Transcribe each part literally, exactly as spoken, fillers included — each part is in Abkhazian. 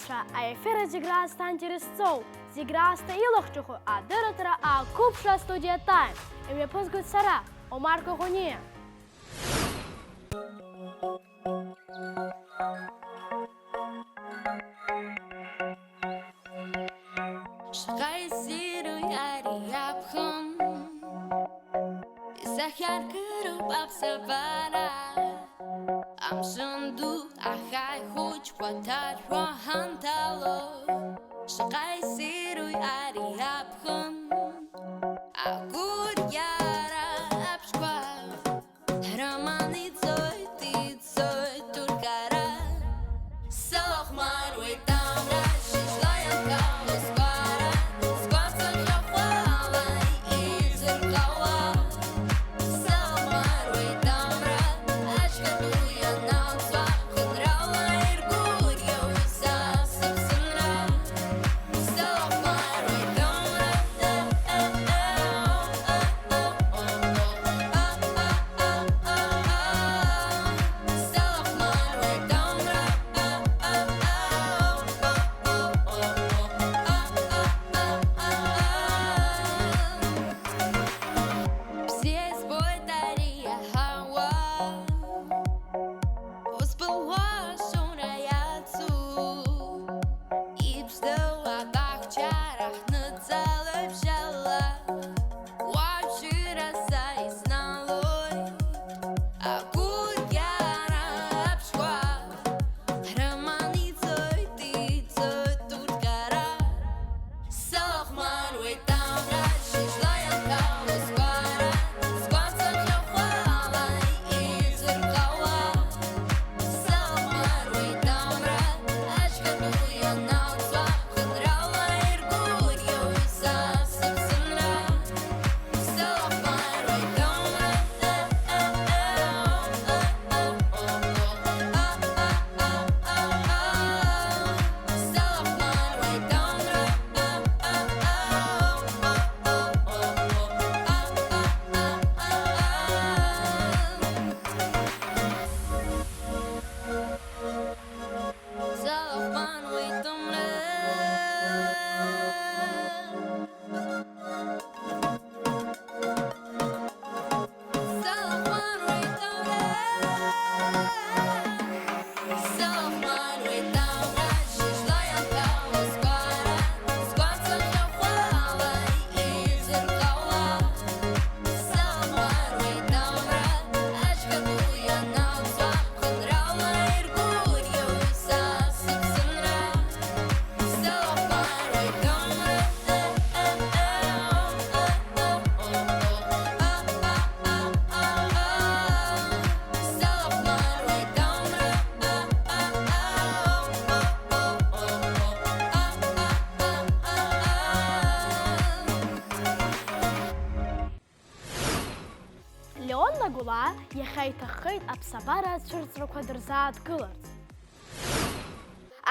Аефир зегь раасҭа аинтересҵоу, зегь раасҭа илахҿыху адырраҭара ақәыԥшра астудиа Time. Имҩаԥызгоит сара, Омар Коӷониа. Шаҟа иссиру ари аԥхын, исахьаркыроуп аԥсабара. Амшын ду ахаҳә хәыҷқәа ҭаршәуа ҳанҭало. Шаҟа иссиру ари аԥхын, агәырӷьара абжьқәа Роман ицоит, ицоит ургара. Салахәмаруеит амра, шьыжьла ианҭало сгәара, сгәаҵанхьахәала изыргауа. Салахәмаруеит амра, ашьхатәы ианалҵуа, хынрала иргәырӷьо са сыԥсынра. Бзиа избоит ари аҳауа. Ус былуа ашоура иацу, иԥшӡоу абаҳчара ҳныҵалоит бжьала. Уажәшьыра са исналоит, агәырӷьара абжьқәа, роман ицоит, ицоит урҭ ара. Салахәмаруеит амра, шьыжьла ианҭало сгәара, сгәаҵанхьахәала изыргауа. Салахәмаруеит амра, ашьхатәы ианалҵуа, хынрала иргәырӷьо са сыԥсынра. Леон Лагәлаа иахьа иҭаххеит аԥсабара ацәырҵрақәа дырзааҭгыларц.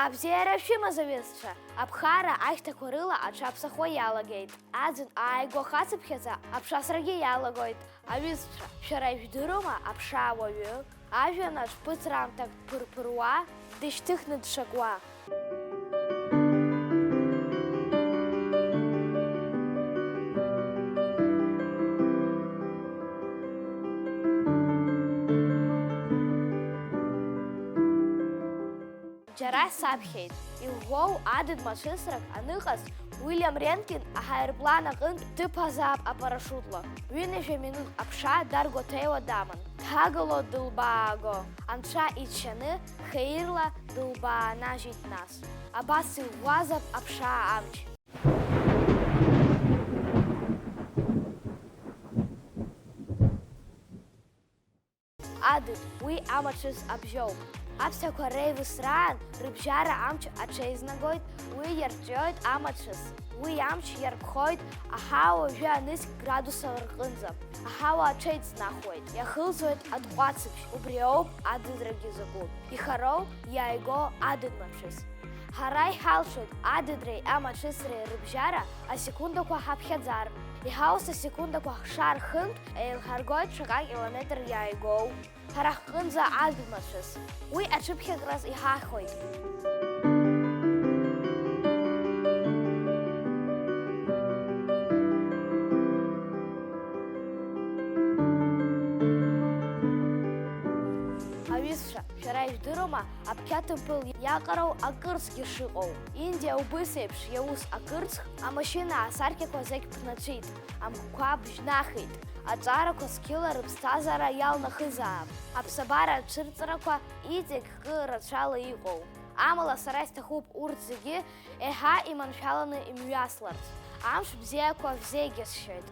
Абзиара шәымаз, аҩызцәа! Аԥхара ашьҭақәа рыла аҽаԥсахуа иалагеит. Аӡын ааигәа хацыԥхьаӡа аԥшасрагьы иалагоит. Аҩызцәа, шәара ижәдыруама аԥша ауаҩы? Ажәҩанаҿ ԥыҭраамҭак дԥырԥыруа, дышьҭыхны дшакуа. Џьара саԥхьеит, иӷәӷәоу адыд мацәысрак аныҟаз, Уильям Ренкин аҳаирплан аҟынтә дыԥазаап апарашутла. Ҩынҩажәа минуҭ аԥша даргәаҭеиуа даман. Дҳагало дылбааго, анцәа иччаны, хеирла дылбаанажьит нас. Абас иӷәӷәазаап аԥшаа амч. Адыд, уи амацәыс абжьоуп. Аԥсҭақәа реивысраан рыбжьара амч аҽеизнагоит, уи иарҿиоит амацәыс. Уи амч иаркхоит аҳауа жәа-нызқь градусла рҟынӡа. Аҳауа аҽеиҵнахуеит, иахылҵуеит атҟәацыбжь, убри ауп адыдрагьы закәу, ихароу иааиго адыд мацәыс. Ҳара иҳалшоит адыдреи амацәысреи рыбжьара асекундақәа ҳаԥхьаӡар. Иҳаус асекундақәа ҳшархынтә, еилҳаргоит шаҟа километр иааигоу. Ҳара ҳҟынӡа адыд мацәыс. Уи аҽыԥхьакраз иҳахоит. Ижәдыруама, аԥхьа тымпыл иаҟароу акырцгьы шыҟоу? Индиа убыс еиԥш иаус акырцх, амашьына асаркьақәа зегь ԥнацәеит, амгқәа бжьнахит, аҿарақәа зқьыла рыԥсҭазаара иалнахызаап, аԥсабара ацәырҵрақәа иҵегь кы рацәала иҟоу. Амала сара исҭахуп урҭ зегьы еиҳа иманшәаланы имҩасларц. Амш бзиақәа шәзеигьысшьоит.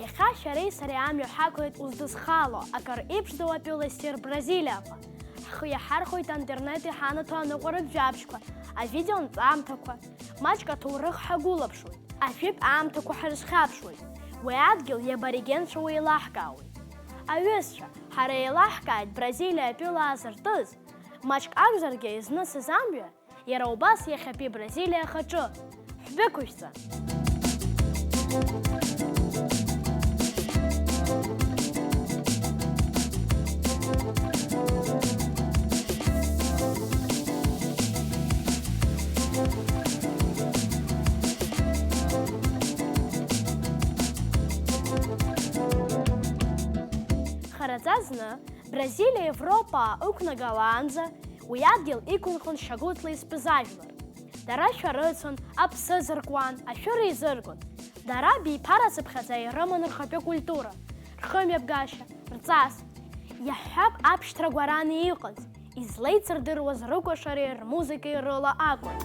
Иахьа шәареи сареи амҩа ҳақәлеит уздызхало, акыр иԥшӡоу атәыла ссир Бразилиаҟа. Ҳхы иаҳархәоит аинтернет иҳанаҭо аныҟәаратә жәабжьқәа, авидео нҵамҭақәа. Маҷк аҭоурых ҳагәылаԥшуеит, ажәытә аамҭақәа ҳрызхьаԥшуеит, уи адгьыл иаборигенцәа уеилаҳкаауеит. Аҩызцәа, ҳара еилаҳкааит Бразилиа атәыла аазыртыз, маҷк акәзаргьы изнысыз амҩа, иара убас иахьатәи Бразилиа ахаҿы. Ҳдәықәышәҵа! Хараӡа зны Бразилиа Европа ықәнагалаанӡа уи адгьыл иқәынхон шьагәыҭла изтәыз ажәлар. Дара шәарыцон, аԥсы азыркуан, ашәыра еизыргон. Дара абиԥара цыԥхьаӡа ирыман рхатәы культура, рхымҩаԥгашьа, рҵас. Иаҳҳәап, аԥшьҭра гәараны иҟаз, излеицырдыруаз рыкәашареи рмузыкеи рыла акәын.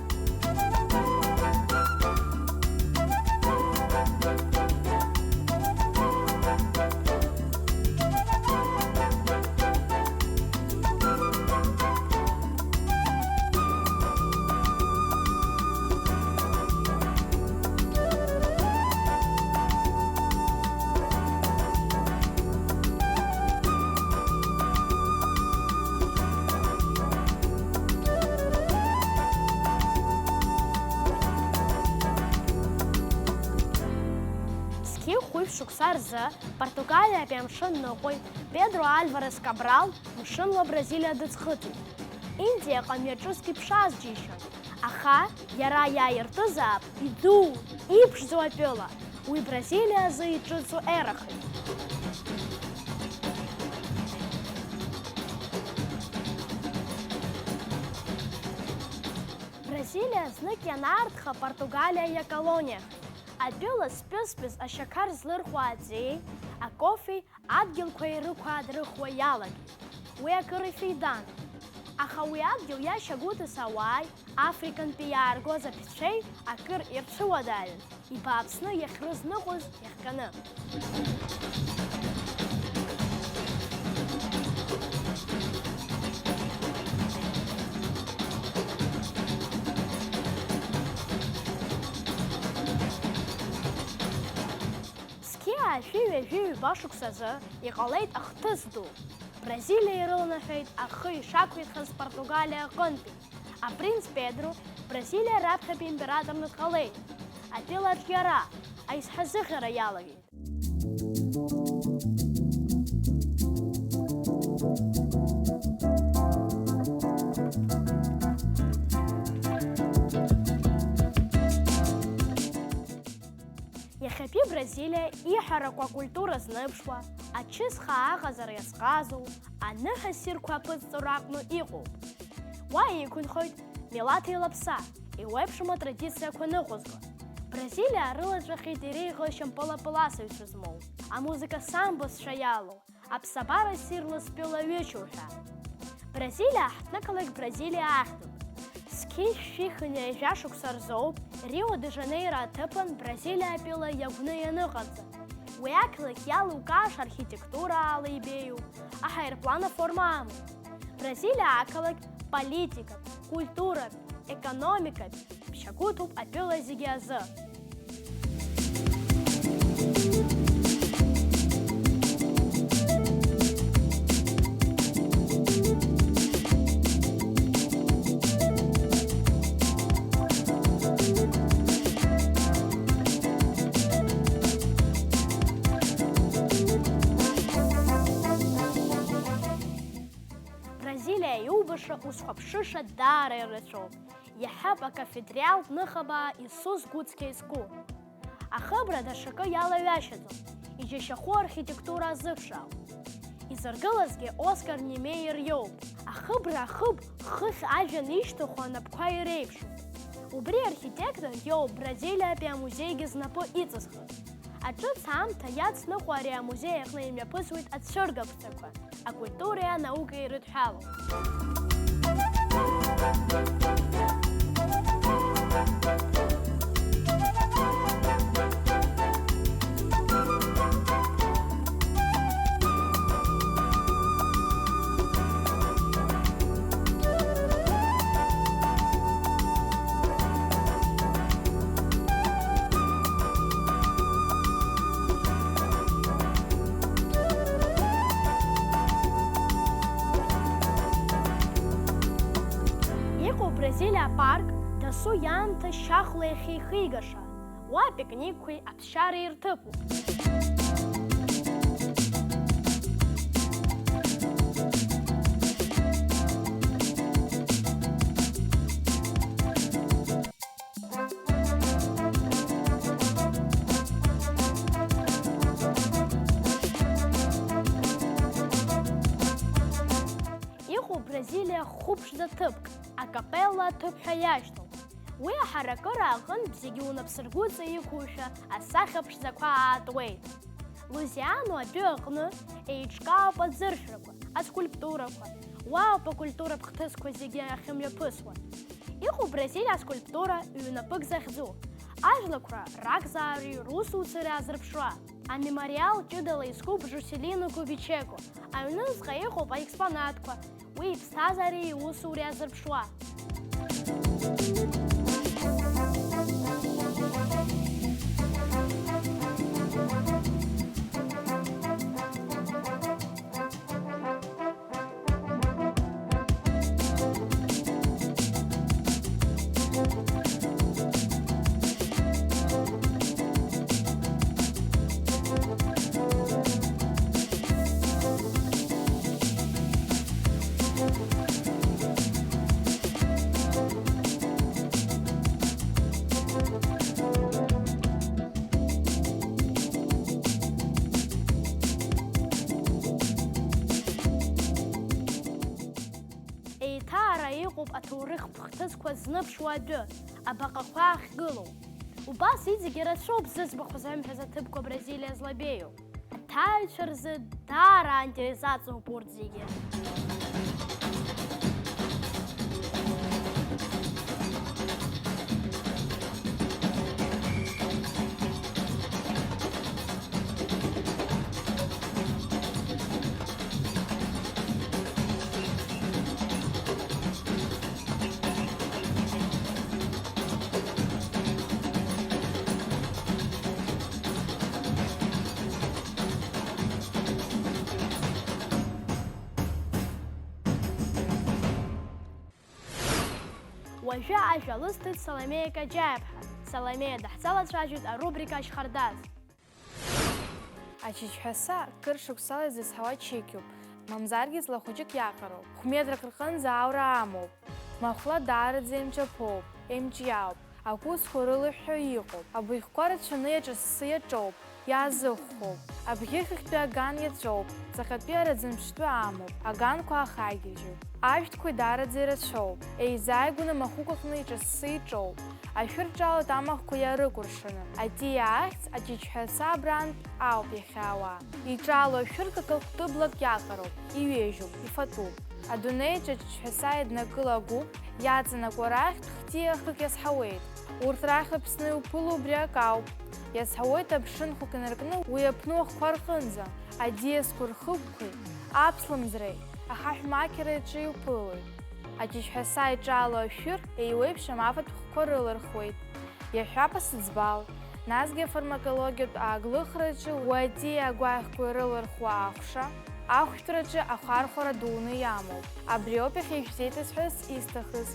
Зқьи хәышә шықәса рзы Португалиатәи амшын ныҟәеи Педро Альварес Кабрал мшынла Бразилиа дыӡхыҵит. Индиаҟа мҩаҿыск иԥшааз џьишьон, аха иара иааиртызаап иду, иԥшӡоу атәыла, уи Бразилиа азы иҿыцу ерахеит. Бразилиа знык ианаартха Португалиа иаколониахеит. Атәыла спыз-спыз ашьақар злырхуа аҵеи, акофеи адгьылқәа ирықәаадрыхуа иалагеит. Уи акыр ифеидан. Аха уи адгьыл иашьагәыҭаз ауааи, Африкантәи иааргоз аԥсцәеи акыр ирцәыуадаҩын, ибааԥсны иахьрызныҟәоз иахҟьаны. Зқьи аашәи ҩажәи ҩба шықәсазы иҟалеит ахҭыс ду. Бразилиа ирылнаҳәеит ахы ишақәиҭхаз Португалиа аҟынтәи. Апринц Педро Бразилиа раԥхьатәи императорны дҟалеит. Атәылаҿ иара аизҳазыӷьара иалагеит. Иахьатәи Бразилиа иҳараку акультура зныԥшуа, ачысхаа аҟазара иазҟазоу, аныҳәа ссирқәа аԥызҵо ракәны иҟоуп. Уа иқәынхоит милаҭ еилаԥса, еиуеиԥшым атрадициақәа ныҟәызго. Бразилиа арылаҵәахьеит иреиӷьу ашьапыла-пыласыҩцәа змоу, амузыка самбо сцәа иалоу, аԥсабара ссир ласбеилаҩычоу ҳәа. Бразилиа ҳҭнықалақь Бразилиа ахьӡуп. Зқьи жәшәи хынҩажәа шықәса рзоуп Рио-де-Жанеиро аҭыԥан Бразилиатәыла иагәны ианыҟарҵа. Уи ақалақь иалукааша архитектураала ибеиоуп, аҳаирплан аформа амоуп. Бразилиа ақалақь политикатә, культуратә, економикатә ԥшьагәыҭуп атәыла зегьы азы. Бразилиа иубаша, узхәаԥшыша даара ирацәоуп. Иаҳҳәап, акафедратә ныхабаа Иисус гәыцқьа изку. Ахыбра даҽакы иалаҩашьаӡом, иџьашьахәу архитектура азыԥшаауп. Изыргылазгьы Оскар Немеиер иоуп. Ахыбра ахыб хыхь ажәҩан ишьҭыху анапқәа иреиԥшуп. Убри архитектор иоуп Бразилиатәи амузеигьы знапы иҵызхыз. Аҿыц аамҭа иацныҟәо ари амузеи аҟны имҩаԥысуеит ацәыргақәҵақәа, акультуреи анаукеи ирыдҳәалоуп. Иҟоуп Бразилиа апарк, дасу иаамҭа шьахәла иахьихигаша, уа пикникқәеи аԥсшьареи рҭыԥуп. Иҟоуп Бразилиа хәыԥшӡа ҭыԥк, акапелла аҭыԥ ҳәа иашьҭоу. Уи аҳаракыра аҟынтә зегьы унапсыргәыҵа иқәушәа асахьа ԥшӡақәа аатуеит. Лузиано адәы аҟны еиҿкаауп аӡыршәрақәа, аскульптурақәа, уаауп акультуратә хҭысқәа зегьы ахьымҩаԥысуа. Иҟоуп Бразилиа аскульптура ҩнапык захьӡу, ажәлақәа ракзаареи русуцареи азырԥшра. Амемориал ҷыдала изкуп Жуселино Кубичеко, аҩныҵҟа иҟоуп аекспонатқәа, уи иԥсҭазаареи иусуреи азырԥшуа. Еиҭа ара иҟоуп аҭоурыхтә хҭысқәа зныԥшуа адәы, абаҟақәа ахьгылоу. Убас иҵегьы рацәоуп зыӡбахә азымҳәаз аҭыԥқәа Бразилиа злабеиоу. Аҭааҩцәа рзы даара аинтерес аҵоуп урҭ зегьы. Уажәы ажәа лысҭоит Саломеиа Каџьаиаԥҳа. Саломеиа даҳзалацәажәоит арубрика Ашьхардаз. Ачыџьҳәаса кыр шықәсала изызҳауа чықьуп, мамзаргьы ҵла хәыҷык иаҟароуп. Хә-метрак рҟынӡа аура амоуп. Махәла даараӡа еимҿаԥоуп, еимҿиаауп. Акәысқәа рылыҳәҳәо иҟоуп. Абыӷьқәа рацәаны иаҿыссы иаҿоуп, иаазыхәхәоуп. Абӷьы хыхьтәи аган иаҵәоуп, ҵаҟьатәи араӡынҵәтәы амоуп, аганқәа ахагьежьуп. Ажәҭқәа даараӡа ирацәоуп, еизааигәаны махәык аҟны иҿыссы иҿоуп. Ашәыр ҿалоит амахәқәа иаарыкәыршаны. Атиа ахьӡ аҷыҷҳәаца абрантә ауп иахьаауа. Иҿало ашәырк акы хәтыблак иаҟароуп, иҩежьуп, ифатәуп. Адунеиаҿ аҷыҷҳәаса еиднакыла агәыԥ иаҵанакуа рахьтә хҭиа хык иазҳауеит. Урҭ рахь Аԥсны иуԥыло убри акауп. Иазҳауеит аԥшын хәык инаркны уи аԥну ахқәа рҟынӡа, аӡиасқәа рхықәқәеи, аԥслымӡреи, ахаҳә мақьареи рҿы иуԥылоит. Аҷыҷҳәаса иҿало ашәыр еиуеиԥшым афатә хкқәа рылырхуеит. Иаҳҳәап, асыӡбал, насгьы афармакологиатә ааглыхраҿы уи аӡиа агәаӷьқәа ирылырхуа ахәша, ахәшәтәраҿы ахархәара дуны иамоуп. Абриоуп иахьа ишәзеиҭасҳәарц исҭахыз.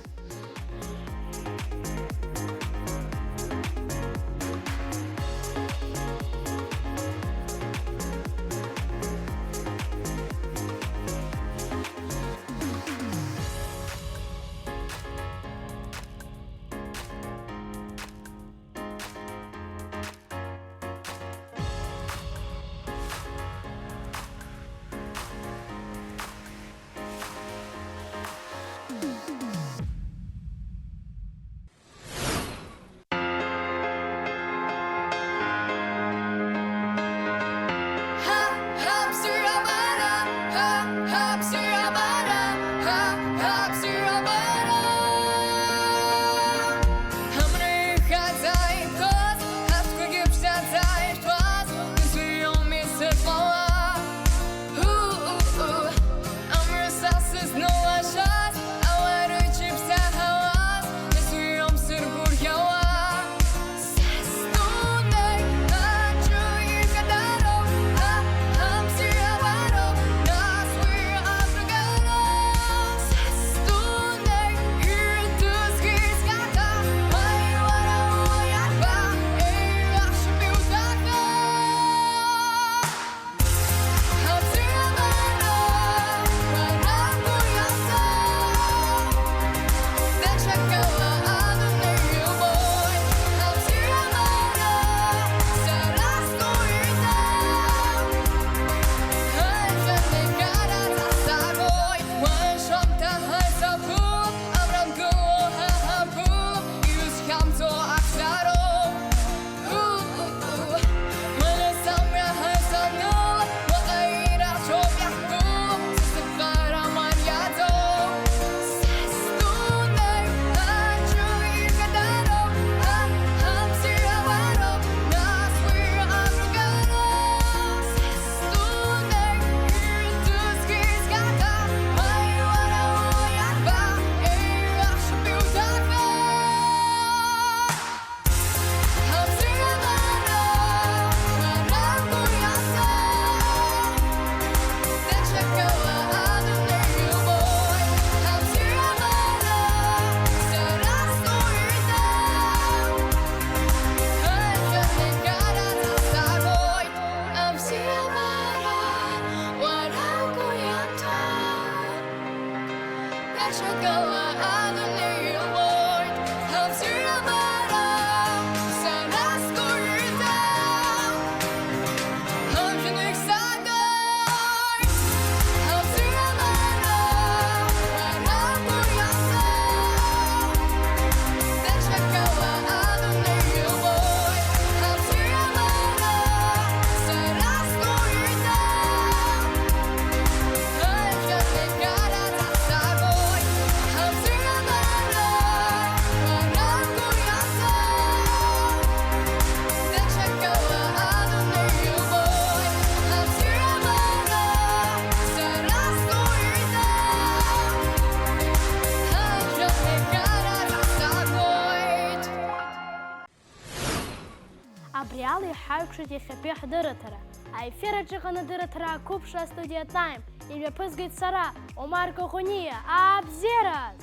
Абри ала иҳаҩқәшәеит иахьатәи ҳдырраҭара. Аефир аҿы иҟан адырраҭара ақәыԥшра астудиа Time. Имҩаԥызгеит сара, Омар Коӷониа. Абзиараз!